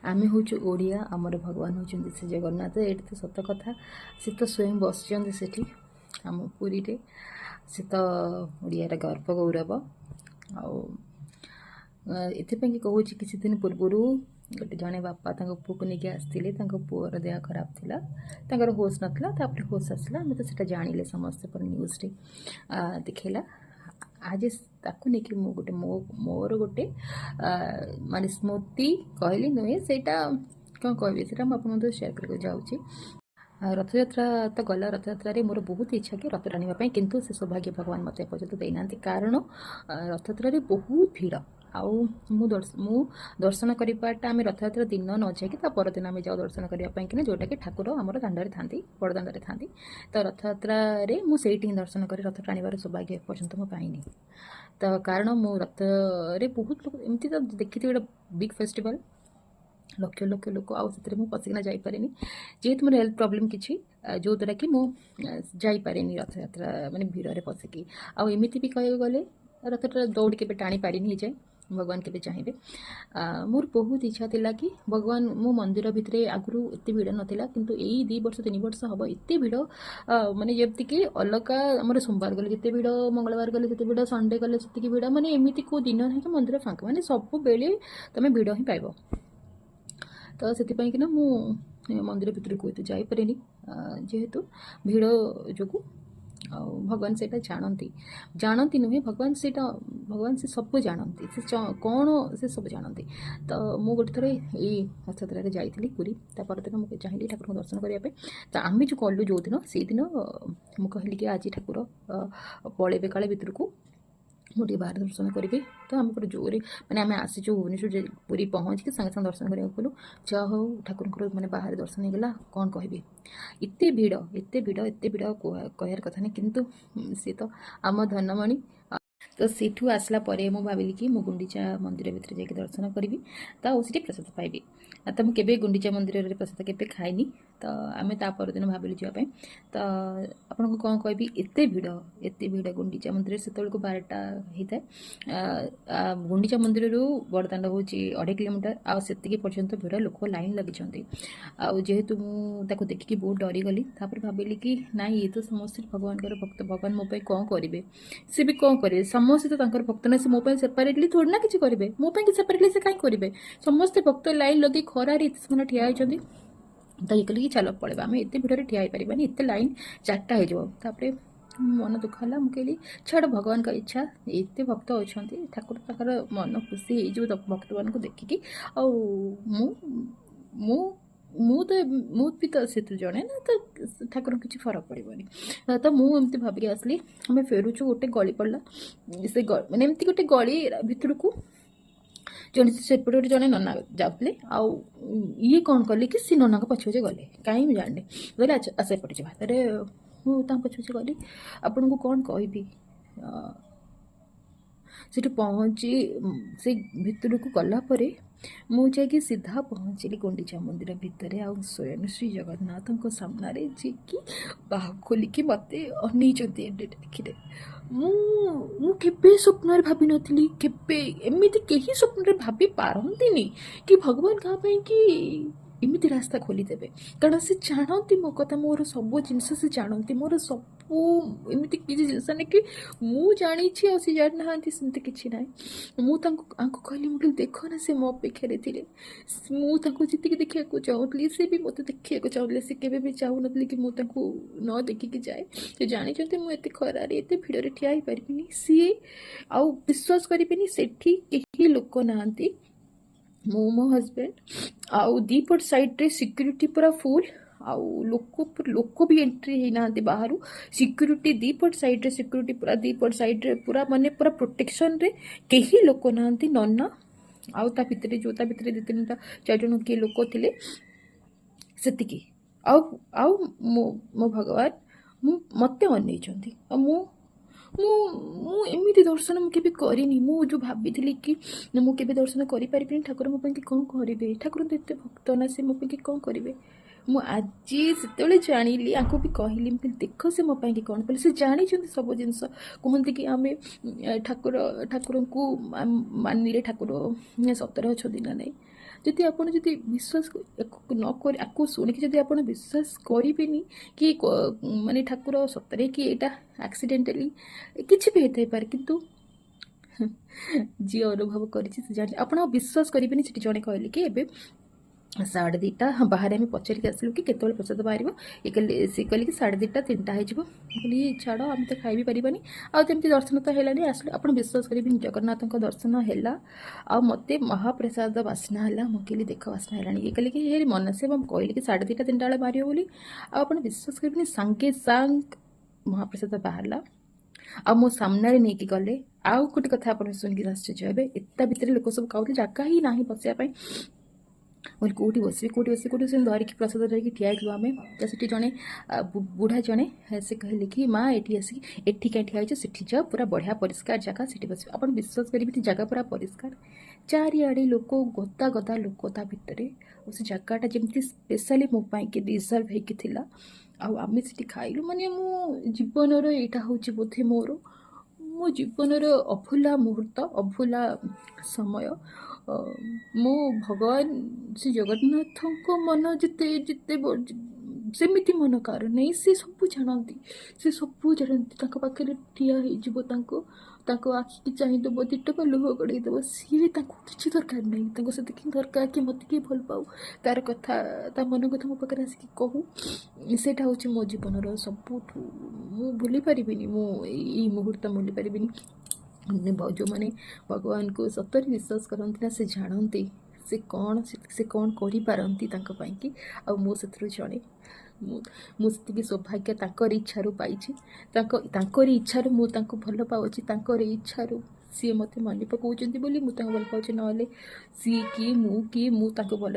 ଆମେ ହେଉଛୁ ଓଡ଼ିଆ, ଆମର ଭଗବାନ ହେଉଛନ୍ତି ଶ୍ରୀ ଜଗନ୍ନାଥ। ଏଇଟା ତ ସତ କଥା। ସେ ତ ସ୍ୱୟଂ ବସିଛନ୍ତି ସେଠି ଆମ ପୁରୀରେ। ସେ ତ ଓଡ଼ିଆର ଗର୍ବ ଗୌରବ। ଆଉ ଏଥିପାଇଁ କି କହୁଛି, କିଛି ଦିନ ପୂର୍ବରୁ ଗୋଟେ ଜଣେ ବାପା ତାଙ୍କ ପୁଅକୁ ନେଇକି ଆସିଥିଲେ। ତାଙ୍କ ପୁଅର ଦେହ ଖରାପ ଥିଲା, ତାଙ୍କର ହୋସ୍ ନଥିଲା। ତାପରେ ହୋସ୍ ଆସିଲା, ଆମେ ତ ସେଇଟା ଜାଣିଲେ ସମସ୍ତେ ପରେ ନ୍ୟୁଜ୍ରେ ଦେଖେଇଲା। ଆଜି ତାକୁ ନେଇକି ମୁଁ ଗୋଟେ ମୋର ଗୋଟେ ମାନେ ସ୍ମୃତି କହିଲି ନୁହେଁ, ସେଇଟା କ'ଣ କହିବି, ସେଇଟା ମୁଁ ଆପଣଙ୍କୁ ସେୟାର କରିବାକୁ ଯାଉଛି। ରଥଯାତ୍ରା ତ ଗଲା। ରଥଯାତ୍ରାରେ ମୋର ବହୁତ ଇଚ୍ଛା କି ରଥ ଟାଣିବା ପାଇଁ, କିନ୍ତୁ ସେ ସୌଭାଗ୍ୟ ଭଗବାନ ମୋତେ ଏପର୍ଯ୍ୟନ୍ତ ଦେଇନାହାନ୍ତି। କାରଣ ରଥଯାତ୍ରାରେ ବହୁତ ଭିଡ଼। ଆଉ ମୁଁ ଦର୍ଶନ କରିବାଟା, ଆମେ ରଥଯାତ୍ରା ଦିନ ନ ଯାଇକି ତା ପରଦିନ ଆମେ ଯାଉ ଦର୍ଶନ କରିବା ପାଇଁ କିନା, ଯେଉଁଟାକି ଠାକୁର ଆମର ଦାଣ୍ଡରେ ଥାନ୍ତି, ବଡ଼ ଦାଣ୍ଡରେ ଥାନ୍ତି। ତ ରଥଯାତ୍ରାରେ ମୁଁ ସେଇଠି ହିଁ ଦର୍ଶନ କରି ରଥ ଟାଣିବାର ସୌଭାଗ୍ୟ ଏପର୍ଯ୍ୟନ୍ତ ମୁଁ ପାଇନି। ତ କାରଣ ମୁଁ ରଥରେ ବହୁତ ଲୋକ, ଏମିତି ତ ଦେଖିଥିବେ, ଗୋଟେ ବିଗ୍ ଫେଷ୍ଟିଭାଲ୍, ଲକ୍ଷ ଲକ୍ଷ ଲୋକ, ଆଉ ସେଥିରେ ମୁଁ ପଶିକିନା ଯାଇପାରେନି, ଯେହେତୁ ମୋର ହେଲ୍ଥ ପ୍ରୋବ୍ଲେମ୍ କିଛି, ଯେଉଁଦ୍ୱାରା କି ମୁଁ ଯାଇପାରେନି ରଥଯାତ୍ରା ମାନେ ଭିଡ଼ରେ ପଶିକି। ଆଉ ଏମିତି ବି କହିବାକୁ ଗଲେ ରଥଯାତ୍ରା ଦୌଡ଼ି କେବେ ଟାଣି ପାରିନି ଏଯାଏଁ। ଭଗବାନ କେବେ ଚାହିଁବେ। ମୋର ବହୁତ ଇଚ୍ଛା ଥିଲା କି ଭଗବାନ, ମୁଁ ମନ୍ଦିର ଭିତରେ ଆଗରୁ ଏତେ ଭିଡ଼ ନଥିଲା, କିନ୍ତୁ ଏଇ 2 ବର୍ଷ 3 ବର୍ଷ ହେବ ଏତେ ଭିଡ଼, ମାନେ ଯେମିତିକି ଅଲଗା ଆମର ସୋମବାର ଗଲେ ଯେତେ ଭିଡ଼, ମଙ୍ଗଳବାର ଗଲେ ସେତେ ଭିଡ଼, ସଣ୍ଡେ ଗଲେ ସେତିକି ଭିଡ଼। ମାନେ ଏମିତି କେଉଁ ଦିନ ନାହିଁ କି ମନ୍ଦିର ଫାଙ୍କା, ମାନେ ସବୁବେଳେ ତମେ ଭିଡ଼ ହିଁ ପାଇବ। ତ ସେଥିପାଇଁ କିନା ମୁଁ ମନ୍ଦିର ଭିତରକୁ ଏତେ ଯାଇପାରେନି, ଯେହେତୁ ଭିଡ଼ ଯୋଗୁଁ। ଆଉ ଭଗବାନ ସେଇଟା ଜାଣନ୍ତି, ଜାଣନ୍ତି ନୁହେଁ, ଭଗବାନ ସେଇଟା, ଭଗବାନ ସେ ସବୁ ଜାଣନ୍ତି। ସେ କ'ଣ, ସେ ସବୁ ଜାଣନ୍ତି। ତ ମୁଁ ଗୋଟେ ଥର ଏଇ ରଥଯାତ୍ରାରେ ଯାଇଥିଲି ପୁରୀ। ତା ପରଦିନ ମୁଁ ଚାହିଁଲି ଠାକୁରଙ୍କୁ ଦର୍ଶନ କରିବା ପାଇଁ। ତ ଆମେ ଯେଉଁ କଲୁ ଯେଉଁଦିନ, ସେଇଦିନ ମୁଁ କହିଲି କି ଆଜି ଠାକୁର ପଳେଇବେ କାଳେ ଭିତରକୁ, ମୁଁ ଟିକେ ବାହାରେ ଦର୍ଶନ କରିବି। ତ ଆମେ ପୁରା ଜୋରେ, ମାନେ ଆମେ ଆସିଛୁ ଭୁବନେଶ୍ୱର, ପୁରୀ ପହଞ୍ଚିକି ସାଙ୍ଗେ ସାଙ୍ଗେ ଦର୍ଶନ କରିବାକୁ ଗଲୁ। ଯାହା ହଉ, ଠାକୁରଙ୍କର ମାନେ ବାହାରେ ଦର୍ଶନ ହେଇଗଲା। କ'ଣ କହିବି, ଏତେ ଭିଡ଼, ଏତେ ଭିଡ଼, ଏତେ ଭିଡ଼, କହିବାର କଥା ନାହିଁ। କିନ୍ତୁ ସିଏ ତ ଆମ ଧନମଣି। ତ ସେଠୁ ଆସିଲା ପରେ ମୁଁ ଭାବିଲି କି ମୁଁ ଗୁଣ୍ଡିଚା ମନ୍ଦିର ଭିତରେ ଯାଇକି ଦର୍ଶନ କରିବି ତ, ଆଉ ସେଠି ପ୍ରସାଦ ପାଇବି। ତ ମୁଁ କେବେ ଗୁଣ୍ଡିଚା ମନ୍ଦିରରେ ପ୍ରସାଦ କେବେ ଖାଇନି। ତ ଆମେ ତା ପରଦିନ ଭାବିଲୁ ଯିବା ପାଇଁ। ତ ଆପଣଙ୍କୁ କ'ଣ କହିବି, ଏତେ ଭିଡ଼, ଏତେ ଭିଡ଼ ଗୁଣ୍ଡିଚା ମନ୍ଦିରରେ। ସେତେବେଳକୁ 12ଟା ହେଇଥାଏ। ଗୁଣ୍ଡିଚା ମନ୍ଦିରରୁ ବଡ଼ଦାଣ୍ଡ ହେଉଛି 2.5 କିଲୋମିଟର, ଆଉ ସେତିକି ପର୍ଯ୍ୟନ୍ତ ଭିଡ଼, ଲୋକ ଲାଇନ୍ ଲାଗିଛନ୍ତି। ଆଉ ଯେହେତୁ ମୁଁ ତାକୁ ଦେଖିକି ବହୁତ ଡରିଗଲି, ତାପରେ ଭାବିଲି କି ନାଇଁ, ଇଏ ତ ସମସ୍ତେ ଭଗବାନଙ୍କର ଭକ୍ତ, ଭଗବାନ ମୋ ପାଇଁ କ'ଣ କରିବେ? ସେ ବି କ'ଣ କରିବେ? ସମସ୍ତେ ତ ତାଙ୍କର ଭକ୍ତ ନା, ସେ ମୋ ପାଇଁ ସେପାରେଟଲି ଥୋଡ଼ି ନା କିଛି କରିବେ। ମୋ ପାଇଁ କି ସେପାରେଟଲି ସେ କାହିଁ କରିବେ? ସମସ୍ତେ ଭକ୍ତ ଲାଇନ୍ ଲଗେଇ ଖରାରେ ଏତେ ସମୟ ଠିଆ ହେଇଛନ୍ତି। ତ ଇଏ କହିଲେ କି ଚାଲ ପଳେଇବା, ଆମେ ଏତେ ଭିଡ଼ରେ ଠିଆ ହେଇପାରିବାନି, ଏତେ ଲାଇନ୍, 4ଟା ହେଇଯିବ। ତାପରେ ମନ ଦୁଃଖ ହେଲା। ମୁଁ କହିଲି ଛାଡ଼, ଭଗବାନଙ୍କ ଇଚ୍ଛା, ଏତେ ଭକ୍ତ ଅଛନ୍ତି, ଠାକୁର ତାଙ୍କର ମନ ଖୁସି ହେଇଯିବ ଭକ୍ତମାନଙ୍କୁ ଦେଖିକି। ଆଉ ମୁଁ ମୁଁ ମୁଁ ତ ମୁଁ ବି ତ ସେଥିରୁ ଜଣେ ନା, ତ ଠାକୁରଙ୍କୁ କିଛି ଫରକ ପଡ଼ିବନି। ତ ମୁଁ ଏମିତି ଭାବିକି ଆସିଲି। ଆମେ ଫେରୁଛୁ, ଗୋଟେ ଗଳି ପଡ଼ିଲା। ସେ ମାନେ ଏମିତି ଗୋଟେ ଗଳି ଭିତରକୁ ଜଣେ ସେପଟେ ଗୋଟେ ଜଣେ ନନା ଯାଉଥିଲେ। ଆଉ ଇଏ କ'ଣ କଲେ କି ସେ ନନାଙ୍କ ପଛେ ପଛେ ଗଲେ, କାହିଁ ମୁଁ ଜାଣିନି। କହିଲେ ଆଚ୍ଛା ଆସ ଏପଟେ ଯିବା। ତାପରେ ମୁଁ ତାଙ୍କ ପଛେ ପଛେ ଗଲି। ଆପଣଙ୍କୁ କ'ଣ କହିବି, ସେଠି ପହଞ୍ଚି ସେ ଭିତରକୁ ଗଲା ପରେ ମୁଁ ଯାଇକି ସିଧା ପହଞ୍ଚିଲି ଗୁଣ୍ଡିଚା ମନ୍ଦିର ଭିତରେ। ଆଉ ସ୍ୱୟଂ ଶ୍ରୀ ଜଗନ୍ନାଥଙ୍କ ସାମ୍ନାରେ, ଯିଏକି ବାହୁ ଖୋଲିକି ମୋତେ ଅନେଇଛନ୍ତି ଏଡ଼େ ଆଖିରେ। ମୁଁ କେବେ ସ୍ୱପ୍ନରେ ଭାବିନଥିଲି, କେବେ ଏମିତି କେହି ସ୍ୱପ୍ନରେ ଭାବି ପାରନ୍ତିନି କି ଭଗବାନ କାହା ପାଇଁ କି ଏମିତି ରାସ୍ତା ଖୋଲିଦେବେ। କାରଣ ସେ ଜାଣନ୍ତି ମୋ କଥା, ମୋର ସବୁ ଜିନିଷ ସେ ଜାଣନ୍ତି। ମୋର ସବୁ ଏମିତି କିଛି ଜିନିଷ ନାହିଁ କି ମୁଁ ଜାଣିଛି ଆଉ ସେ ଜାଣିନାହାନ୍ତି, ସେମିତି କିଛି ନାହିଁ। ମୁଁ ତାଙ୍କୁ ଆଙ୍କୁ କହିଲି, ମୁଁ କହିଲି ଦେଖ ନା, ସେ ମୋ ଅପେକ୍ଷାରେ ଥିଲେ। ମୁଁ ତାଙ୍କୁ ଯେତିକି ଦେଖିବାକୁ ଚାହୁଁଥିଲି, ସେ ବି ମୋତେ ଦେଖିବାକୁ ଚାହୁଁଥିଲେ। ସେ କେବେ ବି ଚାହୁଁନଥିଲେ କି ମୁଁ ତାଙ୍କୁ ନ ଦେଖିକି ଯାଏ। ସେ ଜାଣିଛନ୍ତି ମୁଁ ଏତେ ଖରାରେ ଏତେ ଭିଡ଼ରେ ଠିଆ ହେଇପାରିବିନି। ସିଏ ଆଉ ବିଶ୍ୱାସ କରିବେନି, ସେଠି କେହି ଲୋକ ନାହାନ୍ତି, ମୁଁ, ମୋ ହଜବେଣ୍ଡ, ଆଉ ଦୁଇପଟ ସାଇଡ଼୍ରେ ସିକ୍ୟୁରିଟି ପୁରା ଫୁଲ୍। ଆଉ ଲୋକ ଲୋକ ବି ଏଣ୍ଟ୍ରି ହେଇନାହାନ୍ତି ବାହାରୁ। ସିକ୍ୟୁରିଟି ଦୁଇପଟ ସାଇଡ଼୍ରେ, ସିକ୍ୟୁରିଟି ପୁରା ଦୁଇପଟ ସାଇଡ଼୍ରେ ପୁରା ମାନେ ପୁରା ପ୍ରୋଟେକ୍ସନରେ, କେହି ଲୋକ ନାହାନ୍ତି। ନନା ଆଉ ତା ଭିତରେ ଯେଉଁ ତା ଭିତରେ ଦୁଇ ତିନିଟା ଚାରି ଜଣ କିଏ ଲୋକ ଥିଲେ, ସେତିକି। ଆଉ ମୋ ମୋ ଭଗବାନ ମୋତେ ଅନେଇଛନ୍ତି। ଆଉ ମୁଁ ମୁଁ ମୁଁ ଏମିତି ଦର୍ଶନ ମୁଁ କେବେ କରିନି। ମୁଁ ଯେଉଁ ଭାବିଥିଲି କି ମୁଁ କେବେ ଦର୍ଶନ କରିପାରିବିନି, ଠାକୁର ମୋ ପାଇଁ କି କ'ଣ କରିବେ, ଠାକୁର ତ ଏତେ ଭକ୍ତ ନା, ସେ ମୋ ପାଇଁ କି କ'ଣ କରିବେ? ମୁଁ ଆଜି ସେତେବେଳେ ଜାଣିଲି, ଆଙ୍କୁ ବି କହିଲି, ମୁଁ କହିଲି ଦେଖ, ସେ ମୋ ପାଇଁ କି କ'ଣ କଲେ। ସେ ଜାଣିଛନ୍ତି ସବୁ ଜିନିଷ। କୁହନ୍ତି କି ଆମେ ଠାକୁରଙ୍କୁ ମାନିଲେ ଠାକୁର ସତରେ ଅଛନ୍ତି ନା ନାହିଁ। ଯଦି ଆପଣ ଯଦି ବିଶ୍ୱାସ ନ କରି, ଆକୁ ଶୁଣିକି ଯଦି ଆପଣ ବିଶ୍ୱାସ କରିବେନି କି ମାନେ ଠାକୁର ସତରେ କି ଏଇଟା ଆକ୍ସିଡେଣ୍ଟାଲି, କିଛି ବି ହେଇଥାଇପାରେ, କିନ୍ତୁ ଯିଏ ଅନୁଭବ କରିଛି ସେ ଜାଣିଛି। ଆପଣ ଆଉ ବିଶ୍ୱାସ କରିବେନି, ସେଠି ଜଣେ କହିଲେ କି ଏବେ 2:30। ହଁ, ବାହାରେ ଆମେ ପଚାରିକି ଆସିଲୁ କି କେତେବେଳେ ପ୍ରସାଦ ବାହାରିବ। ଇଏ କହିଲେ, ସେ କହିଲେ କି 2:30 3ଟା ହେଇଯିବ। ମୁଁ କହିଲି ଛାଡ଼, ଆମେ ତ ଖାଇ ବି ପାରିବାନି। ଆଉ ଯେମିତି ଦର୍ଶନ ତ ହେଲାନି, ଆସିଲୁ। ଆପଣ ବିଶ୍ୱାସ କରିବେନି, ଜଗନ୍ନାଥଙ୍କ ଦର୍ଶନ ହେଲା ଆଉ ମୋତେ ମହାପ୍ରସାଦ ବାସ୍ନା ହେଲା। ମୁଁ କହିଲି ଦେଖ, ବାସ୍ନା ହେଲାଣି। ଇଏ କହିଲେ କି ହେ ମନସେ, ମୁଁ କହିଲି କି 2:30 3ଟା ବେଳେ ବାହାରିବ ବୋଲି। ଆଉ ଆପଣ ବିଶ୍ୱାସ କରିବେନି, ସାଙ୍ଗେ ସାଙ୍ଗ ମହାପ୍ରସାଦ ବାହାରିଲା ଆଉ ମୋ ସାମ୍ନାରେ ନେଇକି ଗଲେ। ଆଉ ଗୋଟେ କଥା ଆପଣ ଶୁଣିକି ଆଶ୍ଚର୍ଯ୍ୟ ହେବେ। ଏତା ଭିତରେ ଲୋକ ସବୁ ଖାଉଥିଲେ, ଜାଗା ହିଁ ନାହିଁ ବସିବା ପାଇଁ। ମୁଁ କହିଲି କେଉଁଠି ବସିବି, କେଉଁଠି ବସିବି, କେଉଁଠି ବସିବି? ଧରିକି ପ୍ରସାଦ ଧରିକି ଠିଆ ହେଇଥିଲୁ ଆମେ। ତ ସେଠି ଜଣେ ବୁଢ଼ା ଜଣେ, ସେ କହିଲେ କି ମା, ଏଠି ଆସିକି ଏଠି କାହିଁ ଠିଆ ହେଇଛ? ସେଠି ଯାଅ, ପୁରା ବଢ଼ିଆ ପରିଷ୍କାର ଜାଗା, ସେଠି ବସିବ। ଆପଣ ବିଶ୍ୱାସ କରିବେନି, ଜାଗା ପୁରା ପରିଷ୍କାର, ଚାରିଆଡ଼େ ଲୋକ, ଗଦା ଗଦା ଲୋକ ତା ଭିତରେ। ଆଉ ସେ ଜାଗାଟା ଯେମିତି ସ୍ପେଶାଲି ମୋ ପାଇଁକି ରିଜର୍ଭ ହେଇକି ଥିଲା। ଆଉ ଆମେ ସେଠି ଖାଇଲୁ। ମାନେ ମୁଁ ଜୀବନର ଏଇଟା ହେଉଛି ବୋଧେ ମୋର ମୋ ଜୀବନର ଅଭୁଲା ମୁହୂର୍ତ୍ତ, ଅଭୁଲା ସମୟ। ମୁଁ ଭଗବାନ ଶ୍ରୀ ଜଗନ୍ନାଥଙ୍କ ମନ ଯେତେ ଯେତେ ସେମିତି ମନ କାହାର ନାହିଁ। ସେ ସବୁ ଜାଣନ୍ତି, ସେ ସବୁ ଜାଣନ୍ତି। ତାଙ୍କ ପାଖରେ ଠିଆ ହେଇଯିବ, ତାଙ୍କ ଆଖିକି ଚାହିଁଦେବ, ଦିଟୋପା ଲୁହ ଗଡ଼େଇ ଦେବ, ସିଏ ତାଙ୍କୁ କିଛି ଦରକାର ନାହିଁ। ତାଙ୍କୁ ସେତିକି ଦରକାର କି ମୋତେ କିଏ ଭଲ ପାଉ, ତାର କଥା, ତା ମନ କଥା ମୋ ପାଖରେ ଆସିକି କହୁ। ସେଇଟା ହେଉଛି ମୋ ଜୀବନର ସବୁଠୁ, ମୁଁ ଭୁଲି ପାରିବିନି, ମୁଁ ଏଇ ମୁହୂର୍ତ୍ତ ଭୁଲି ପାରିବିନି। ମାନେ ଯେଉଁମାନେ ଭଗବାନଙ୍କୁ ସତରେ ବିଶ୍ୱାସ କରନ୍ତି ନା, ସେ ଜାଣନ୍ତି ସେ କ'ଣ, ସେ କ'ଣ କରିପାରନ୍ତି ତାଙ୍କ ପାଇଁକି। ଆଉ ମୁଁ ସେଥିରୁ ଜଣେ। ମୁଁ ସେତିକି ସୌଭାଗ୍ୟ ତାଙ୍କରି ଇଚ୍ଛାରୁ ପାଇଛି। ତାଙ୍କରି ଇଚ୍ଛାରୁ ମୁଁ ତାଙ୍କୁ ଭଲ ପାଉଛି। ତାଙ୍କରି ଇଚ୍ଛାରୁ ସିଏ ମୋତେ ମନେ ପକାଉଛନ୍ତି ବୋଲି ମୁଁ ତାଙ୍କୁ ଭଲ ପାଉଛି। ନହେଲେ ସିଏ କିଏ, ମୁଁ କିଏ? ମୁଁ ତାଙ୍କୁ ଭଲ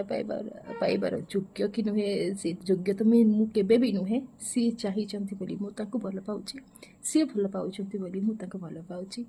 ପାଇବାର ଯୋଗ୍ୟ କି ନୁହେଁ? ସେ ଯୋଗ୍ୟ ତ ମୁଁ କେବେ ବି ନୁହେଁ। ସିଏ ଚାହିଁଛନ୍ତି ବୋଲି ମୁଁ ତାଙ୍କୁ ଭଲ ପାଉଛି। ସିଏ ଭଲ ପାଉଛନ୍ତି ବୋଲି ମୁଁ ତାଙ୍କୁ ଭଲ ପାଉଛି।